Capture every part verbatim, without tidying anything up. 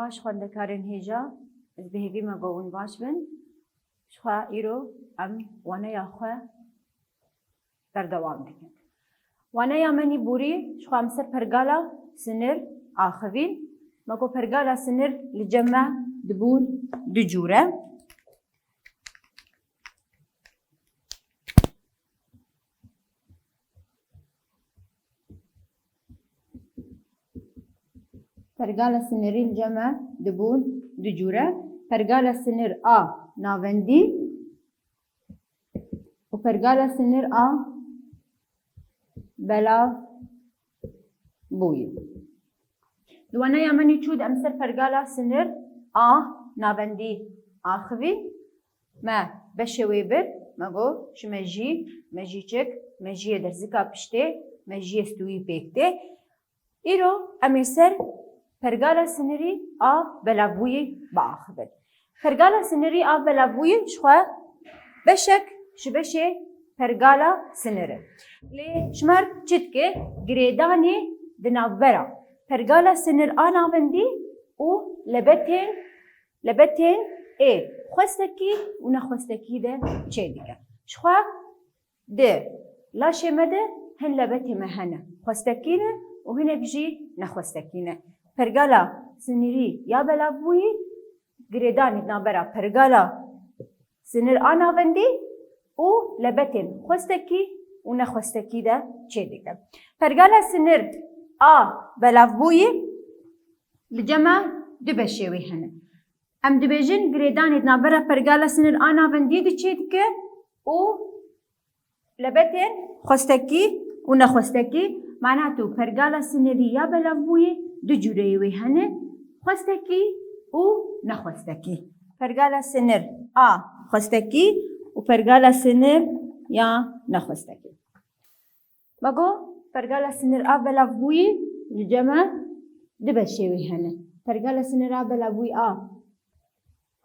Baş xwendekarên hêja, ez bi hêvî me ku hûn baş bin. Ji xwe îro em waneya xwe berdewam dikin. Waneya me nî borî, ji xwe em ser pergala sinir axivîn. Me ku pergala sinir li cem me dibûn du cûre. Pergala sinirî li cem me dibûn du cûre. Pergala sinir a navendî û pergala sinir a belav bûyî. Di waneya min î çû de em ser pergala sinir a navendî axivî. Me beşê wê bir, me got, ji mejî, mejîçik, mejiyê derzika piştê, mejiyê stûyî pêk tê. Îro em ê ser pergala sinirî a belavbûyî biaxivin. Pergala sinirî a belavbûyî ji xwe beşek ji beşê pergala sinir e. Lê ji me re çi dike? Girêdanê di navbera pergala sinir a navendî û lebetên, lebetên ê xwestekî û nexwestekî de çêdike. Ji xwe di laşê me de hin lebetê me hene, xwestekî ne û hinek jî nexwestekî ne. Pergala sinirî ya belavbûyî girêdanê di navbera pergala sinir a navendî û lebetên xwestekî û nexwestekî de çêdike. Pergala sinir a belavbûyî li cem me du beşê wê hene. Em dibêjin girêdanê di navbera pergala sinir a navendî de çêdike û lebetên xwestekî û nexwestekî, mana tu pergala sinirî ya belavbûyî du cûreyê wê hene, xwestekî û nexwestekî. Pergala sinir a xwestekî û pergala sinir ya nexwestekî. Me got, pergala sinir a belavbûyî li cem me du beşê wê hene. Pergala sinir a belavbûyî a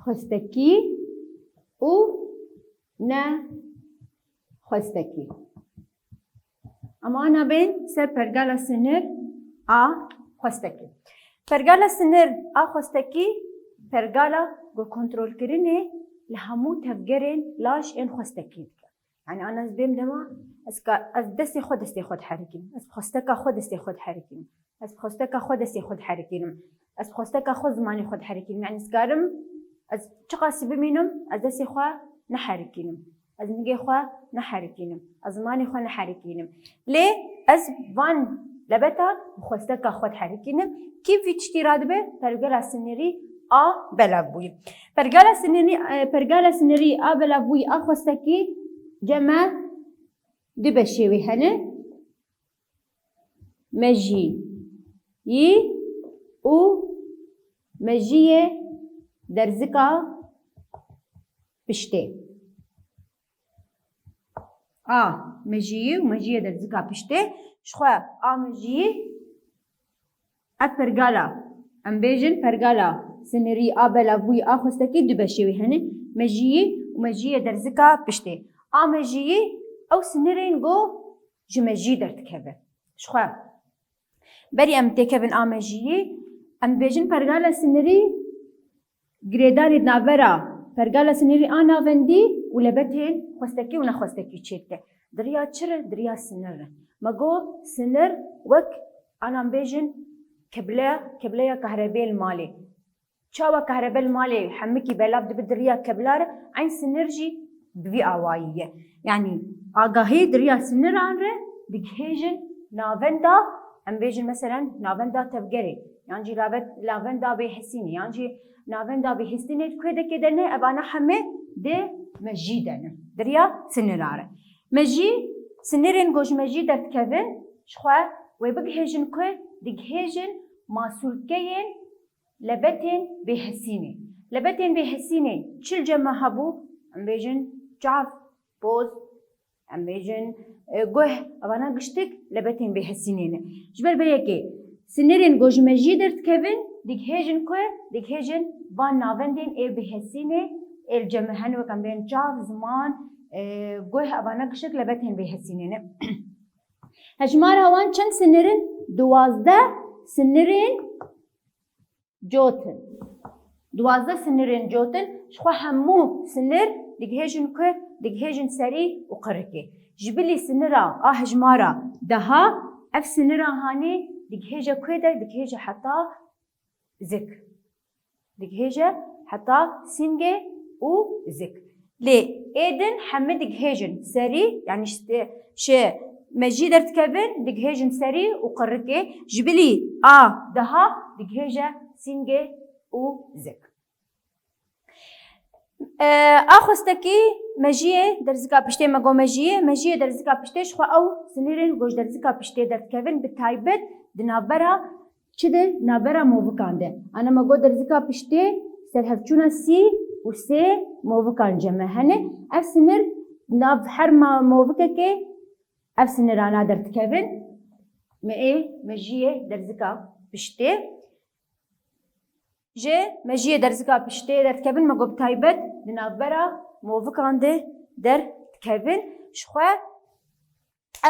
xwestekî û ne xwestekî. Em ana bên ser pergala sinir a xwestekî. Pergala sinir a xwestekî pergala ku kontrolkirinê li hemû tevgerên laj ên xwestekî dike. Yani ana ez bêm dema, ez ka, ez destê xwe, destê xwe diherikînim. Ez bi xwesteka xwe destê xwe diherikînim. Ez bi xwesteka xwe destê xwe diherikînim. Ez bi xwesteka xwe zimanê xwe diherikînim. Yani ez karim, ez çiqasî bimînim, ez destê xwe neherikînim. Ez nigê xwe neherikînim. Ez zimanê xwe neherikînim. Lê ez van lebetan bi xwesteka xwe diherikînim. Kî vî tiştî radibe? Pergala sinirî a belavbûyî. Pergala sinirî, e, pergala sinirî a belavbûyî a xwestekî cem me du beşê wê hene. Mejî yî û mejiyê derzika piştê. A mejiyî û mejiyê derzika piştê. Ji xwe a mejiyî ev pergala, em bêjin pergala sinirî a belavbûyî a xwestekî du beşê wê hene. Mejiyî û mejiyê derzika piştê. A mejiyî ew sinirên ku ji mejî derdikeve. Ji xwe berî em têkevin a mejiyî, em dibêjin pergala sinirî girêdanê di navbera pergala sinirî a navendî û lebetên xwestekî û nexwestekî çêdike. Di riya çi re? Di riya sinir re. Me got sinir wek, ana em bêjin, kebleya, kebleya kahrebê li malê. Çawa kahrebe li malê hemikî belav dibe di riya kebla re, eyn sinir jî bi vî awayî ye. Yanî agahî di riya siniran re digihêjin navenda, em bêjin meselen navenda tevgerê, yan jî lavet-, navenda bêhesînê, yan jî navenda bêhesînê di kuêdekê de ne, evana hemê di mejî de ne, di riya siniran re. Mejî, sinirên ku ji mejî derdikevin, ji xwe wê bigihêjin ku digihêjin masûlkeyên lebetên bêhesînê. Lebetên bêhesînê çi li cem me hebû? Em bêjin çav, poz, em bêjin, e, guh, evana giştik lebetên bêhesînê ne. Ji ber vê yekê sinirên ku ji mejî derdikevin, digihêjin ku, digihêjin van navendên ê bêhesînê ê li cem me hene, wek em bêjin çav, ziman, e, guh, evana giştik lebetên bêhesînê ne. Hejmara wan çend sinir in? Duwazdeh sinirên Cotin. Duwazdeh sinirên cotin, ji xwe hemû sinir digihêjin ku, digihêjin serî û qirikê. Ji bilî sinira a hejmara deha, ev sinira hanî digihêje ku de, digihêje heta zik. Digihêje heta sîngê û zik. Lê ê din hemî digihêjin serî, yanî işte şi mejî derdikevin, digihêjin serî û qirikê. Ji bilî a deha digihêje sîngê û zik. E, a xwestekî mejiyê derzika piştê, me got mejiyê, mejiyê derzika piştê ji xwe ew sinirên ku ji derzika piştê derdikevin, bi taybet di navbera çi de, navbera movikan de. Ana me got derzika piştê serhevçûna sî û sê movikan cem e hene. Ev sinir nav her ma-, movikekê ev sinirana derdikevin. Me ê mejiyê derzika piştê. Ji mejiyê derzika piştê derdikevin, me got bi taybet di navbera movikan de derdikevin. Ji xwe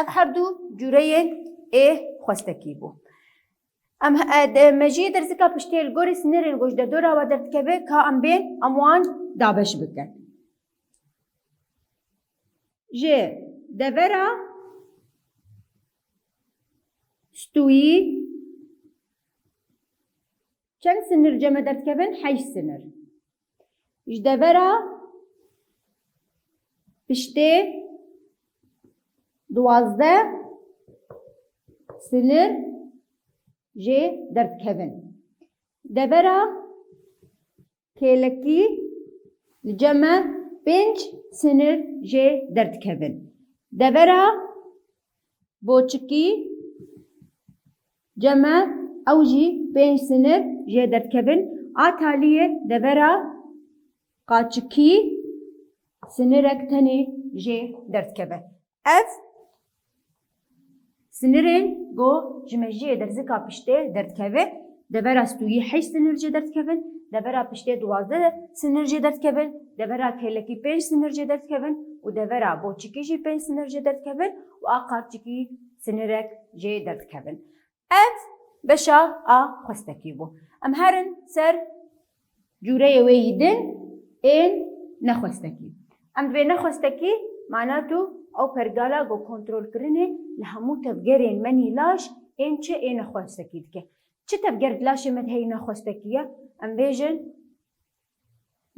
ev her du cûreyên ê xwestekî bû. Em he-, e, de-, mejiyê derzika piştê li gorî sinirên ku ji derdora we derdikeve, ka em bên em wan dabeş bikin. Ji devera stûyî çend sinir cem e derdikevin? Heşt sinir. Ji devera piştê duwazdeh sinir jê derdikevin. Devera kêlekî li cem e pênc sinir jê derdikevin. Devera boçikî cem e ew jî pênc sinir jê derdikevin. A taliyê devera qaçikî sinirek tenê jê derdikeve. Ev sinirên ku ji mejiyê derzika piştê derdikeve, devera stûyî heşt sinir jê derdikevin, devera piştê duwazdeh sinir jê derdikevin, devera kêlekî pênc sinir jê derdikevin û devera boçikî jî pênc sinir jê derdikevin û a qaçikî sinirek jê derdikevin. Ev beşa a xwestekî bû. Em herin ser cûreyê wê yî din ên nexwestekî. Em dibê nexwestekî, mana tu ew pergala ku kontrolkirinê li hemû tevgerên menî laş ên çi ê nexwestekî dike. Çi tevger di laşê me de heyî nexwestekî ye? Em bêjin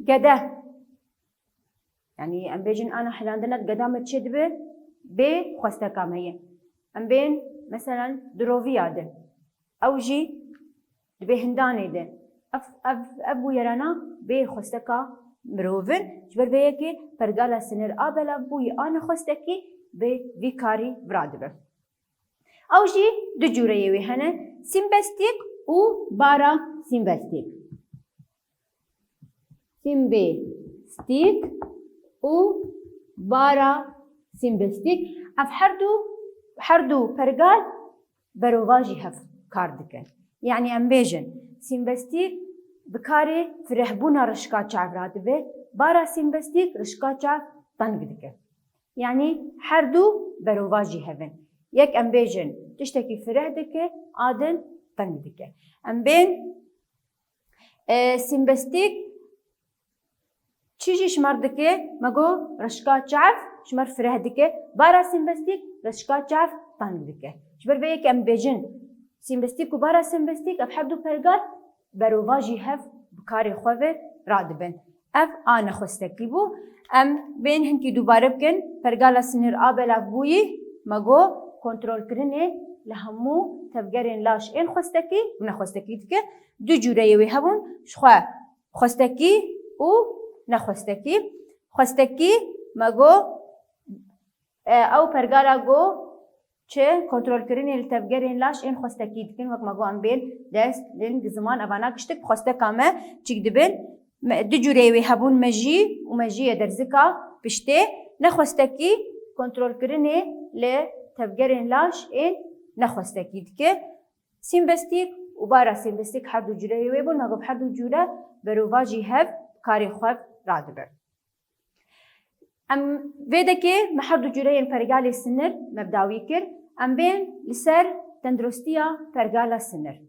gede. Yanî em bêjin ana hilandina di geda me çê dibe, bê xwesteka me ye. Em bên, meselen, di roviya de. Ew jî di bê hindanê de. Ev, ev, ev bûyerana bê xwesteka mirov in. Ji ber vê yekê pergala sinir a belavbûyî a nexwestekî bi vî karî vira dibe. Ew jî du cûreyê wê hene, sîmbestîk û barasîmbestîk. Sîmbestîk û barasîmbestîk. Ev her du, her du pergal berovajî hev kar dikin. Yanî em bêjin, sîmbestîk bi karê firehbûna rişka çav radibe, barasîmbestîk rişka çav teng dike. Yanî her du berovajî hev in. Yek em bêjin tiştekî fireh dike, a din teng dike. Em bên, e, sîmbestîk çi jî ji me re dike? Me got rişka çav ji me re fireh dike, barasîmbestîk rişka çav teng dike. Ji ber vê yekê em bêjin sîmbestîk û barasîmbestîk ev her du pergal berovajî hev bi karê xwe ve radibin. Ev a nexwestekî bû. Em bên hinkî dubare bikin. Pergala sinir a belavbûyî, me got kontrolkirinê li hemû tevgerên laş ên xwestekî û nexwestekî dike. Du cûreyê wê hebûn, ji xwe xwestekî û nexwestekî. Xwestekî, me got, e, ew pergala ku çi kontrolkirinê li tevgerên laş ên xwestekî dikin, wek me got em bên dest, ling, ziman, evana giştik bi xwesteka me çîk dibin. Me, du cûreyê wê hebûn, mejî û mejiyê derzika piştê. Nexwestekî kontrolkirinê li tevgerên laş ên nexwestekî dike. Sîmbestîk û barasîmbestîk her du cûreyê wê bûn, me got her du cûre berovajî hev karê xwe radibin. Em vê dekê me her du cûreyên pergalê sinir me bi dawî kir. Em bên li ser tenduristiya pergala sinir.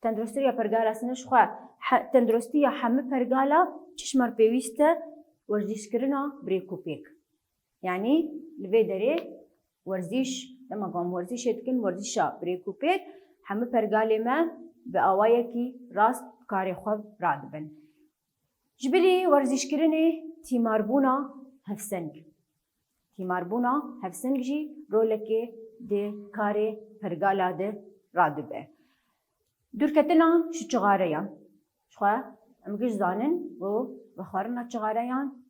Tenduristiya pergala sinir ji xwe, he-, tenduristiya hemû pergala çi ji me re pêwîst e? Werzîşkirina bi rêk û pêk. Yanî li vê derê werzîş, dema ku em werzîşê dikin, werzîşa bi rêk û pêk, hemû pergalê me bi awayekî rast karê xwe radibin. Ji bilî werzîşkirinê tîmarbûna hevseng. Tîmarbûna hevseng jî rolekê di karê pergala de radibe. Dûrketina ji çixareyan. Ji xwe em giş zanin ku vexwarina çixareyan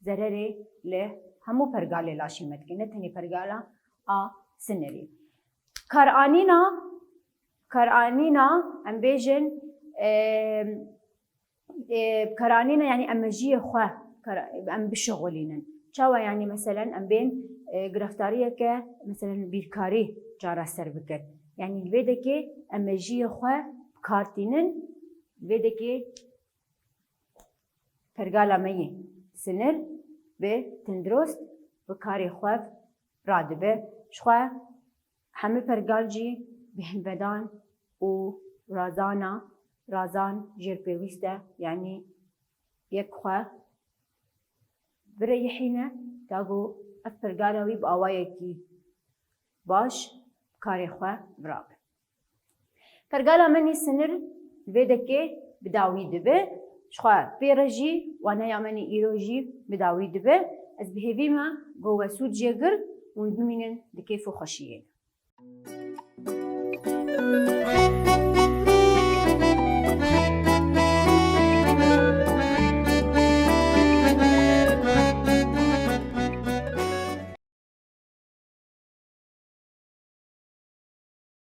zererê li hemû pergalê laşê me dike, ne tenê pergala a sinirî. Karanîna, karanîna em bêjin, e, e, karanîna, yanî em mejiyê xwe kara-, em bişixulînin. Çawa, yanî meselen em bên, e, gireftariyeke, meselen bîrkarî çareser bikin. Yanî li vê dekê em mejiyê xwe bi kar tînin, li vê dekê pergala me yê sinir bi tendurist bi karê xwe radibe. Ji xwe hemî pergal jî bi hinvedan û razana, razan jêr pêwîst e, yanî yek xwe bireyihîne, ta ku ev pergala wî bi awayekî baş karê xwe birabe. Pergala me nî sinir li vê dekê bi dawî dibe. Ji xwe pê re jî waneya me nî îro jî bi dawî dibe. Ez bi hêvî me ku we sûd jê girt û hûn bimînin di kêf û xweşiyê de.